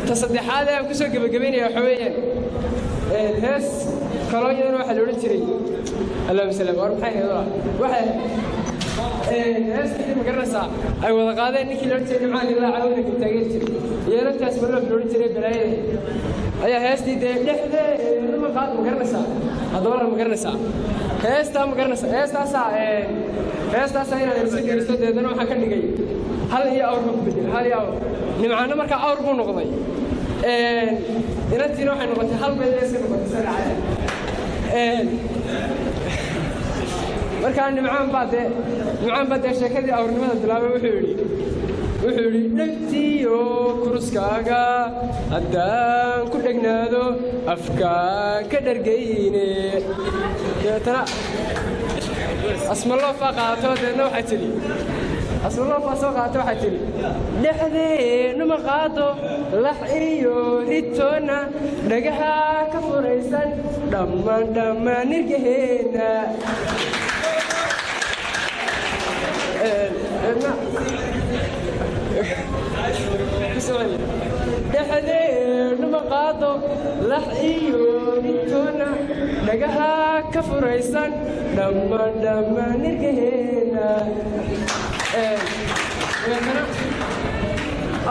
Ta saddexaad ee aan kusoo gebagabaynaya waxa weeyaan hees kaloo iyadana waxaa la odhan jiray, Allahuma sallam, war maxay ahayd walaa? Waxay heestii, ma garanaysaa, ay wada qaadeen ninkii la odhan jiray Nimcaan Ilaa Cawina taageeri jiray iyo inantaas Marloof la odhan jiray balaayada ayaa heestii dee dhexdeedu ma qaad, ma garanaysaa? Haddaba ma garanaysaa heestaa? Ma garanaysaa heestaasaa? Heestaasaa inaad iska geliso. Deedana waxaan ka dhigay hal iyo awr baan ku bedelay, hal iyo awr. Nimcaanna markaa awr buu noqday, inantiina waxay noqotay hal bay iska noqotay saraca. Markaa Nimcaan baa dee sheekadii awrnimada bilaabay. Wuxuu yidhi: "Dhegtiyo kuruskaaga haddaan ku dhegnaado, afkaan ka dhargayne." Dabeetana Asmaloofaa qaato. Deedna waxay tidhi, Asmaloofaa soo qaato, waxay tidhi: "Dhexdeennu ma qaado lax iyo ritoona, dhagaha ka furaysan dhammaan dhammaan nirgaheenna." Deedna ku soo celi: "Dhexdeennu ma qaado lax iyo ritoona, dhagaha ka furaysan dhammaan dhammaan nirgaheenna." Dabeetana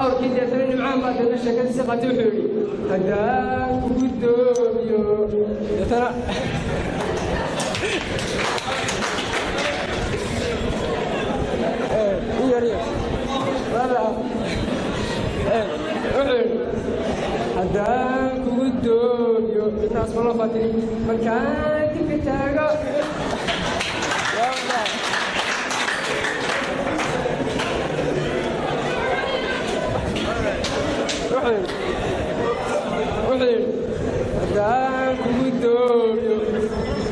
awrkii, deetana Nimcaan baa deetana sheekadiisi qaatay. Wuxuu yidhi: "Haddaan kugu doomiyo." Deetana yar yar wuxuu yidhi: "Haddaan kugu doomiyo." Deetana Asmaloo faatiri: "Markaan dibka taago." Wuxuu yidhi: "Haddaan kugu doomiyo,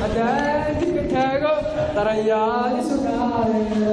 haddaan dibka taago, daranyaal isu kaale."